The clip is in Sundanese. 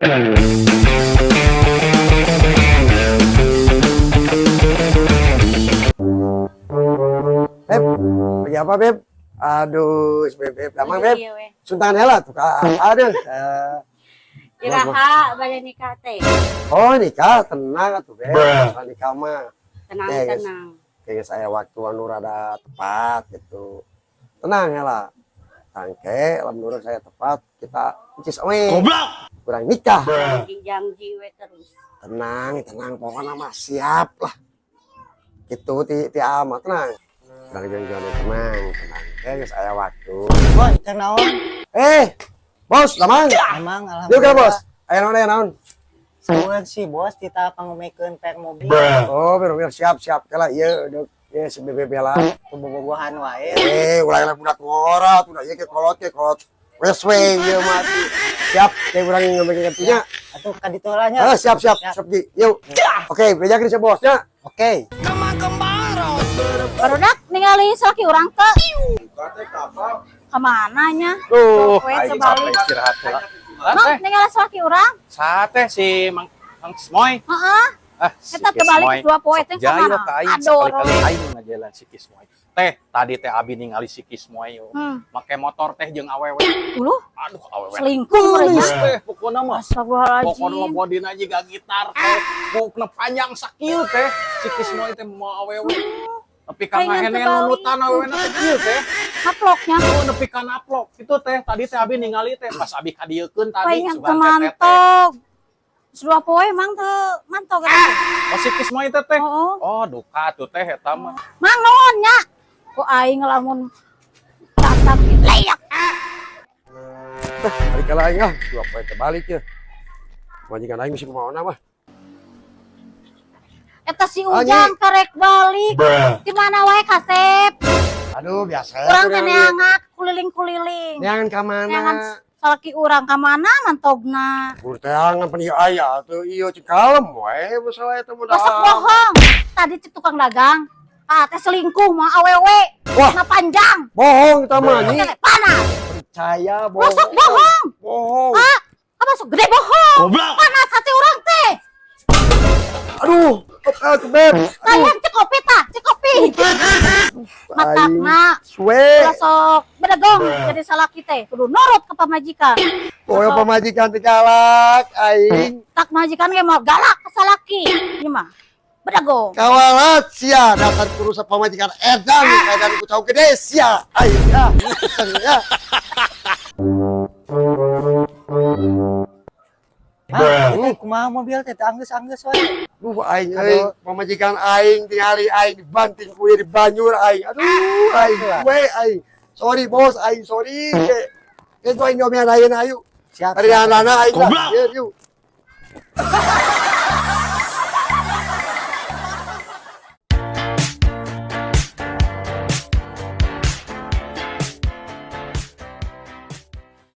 Beb, lagi apa, Beb? Aduh, Beb, Beb, damang, Beb. Iya we. Suntangan heula tuh, Kak. Aduh. Iraha bade nikah teh? Oh, nikah tenang atuh, Beb. Masalah nikah mah. Tenang Ya, guys. Tenang. Kayaknya saya waktu anu rada tepat gitu. Tenang ya lah. Tangke, lah menurut saya tepat kita incis we. Goblok. Kurang nikah. Janji-janji we terus. Tenang, tenang, pokoknya mah siap lah. Gitu ti ti amat tenang. Tenang, jangan jangan tenang, tenang. Kayaknya saya waktu. Boy, keur naon? Eh, bos, damang. Emang Yuk alhamdulillah. Bos. Ayo naon, ayo naon. Seueur sih, Bos, kita pangomekeun per mobil. Oh, biar biar siap siap. Kala iya, udah ya si BBB lah. Bobogohan wae. Eh, ulah lah budak ngora, tuh ieu ke kolot ke kolot. Wes we ieu mati. Siap, kayak urang ngomongin nya. Atuh ka ditu lah nya. Ah, siap siap, siap Ji. Yuk. Oke, bejakeun si bosnya. Oke. Barudak ningali salaki urang teu? Kemana nya? Tuh, Poe aing sebalik. capek istirahat heula. Mang, ningali salaki urang? Sate si Mang Mang Kismoy. Heeh. Ah, si Eta terbalik Kismoy. 2 poe teh Sok jaya kemana? ka aing Aduh, sekali-kali aing ngajalan si Kismoy. Teh, tadi teh abi ningali si Kismoy yo. Make motor teh jeung awewe. Dulu Aduh, awewe. Selingkuh mereka. Teh, pokona mah. Astagfirullahaladzim. Pokona mah bodina jiga gitar teh. Bukna panjang sakieu teh. Si Kismoy teh mau awewe. Tapi ka Pengen ngahene terbalik. nunutan awewena teh kieu teh. Haploknya. Oh, nepi ka naplok. Itu teh tadi teh abi ningali teh pas abi kadiekeun tadi Pengen sugan teh teh. kemantog. 2 poe mang teu mantog eta. Oh, si Kismoy teh teh. Oh. Oh, duka tuh teh eta mah. Mang, nuhun nya. Ku aing lamun tatap leyak. Balik ka aing ah, 2 poe terbalik ya. Majikan aing mesti kumaha mah. Eta si Ujang karek balik. Di mana wae, kasep? Aduh, biasa. Urang teh neangan kuliling-kuliling. Neangan ka mana? Neangan salaki urang ka mana mantogna? Bur teangan pan ieu aya atuh ieu cing kalem we masalah eta mah. Masuk bohong. Tadi cek tukang dagang. Ah, teh selingkuh mah awewe. Wah. Na panjang. Bohong eta mah nyi. Teh panas. Percaya bohong. Masuk bohong. Bohong. Ah, apa masuk gede bohong. Goblok. Panas hati urang teh. Aduh, ah, tuh, Beb. Aduh, Kalian cek kopi tah, cek kopi. Matakna Suwe. ulah sok bedegong jadi salaki teh kudu nurut ke pamajikan. Pokoknya pamajikan teh galak aing. Tak majikan ge mau galak ke salaki. Ieu mah bedegong. Kawalat sia dasar kurusa pamajikan edan edan ku cau gede sia aing ya. Ya. Ah, teh kumaha mobil teh teu anggeus-anggeus wae. Duh, aing euy, pamajikan aing tingali aing dibanting ku ieu dibanyur aing. Aduh, aing we aing. Sorry bos, aing sorry. Ke ke aing diomean ayeuna ayu. Siap. Ari anak aing lah. Goblok. Yuk, yuk.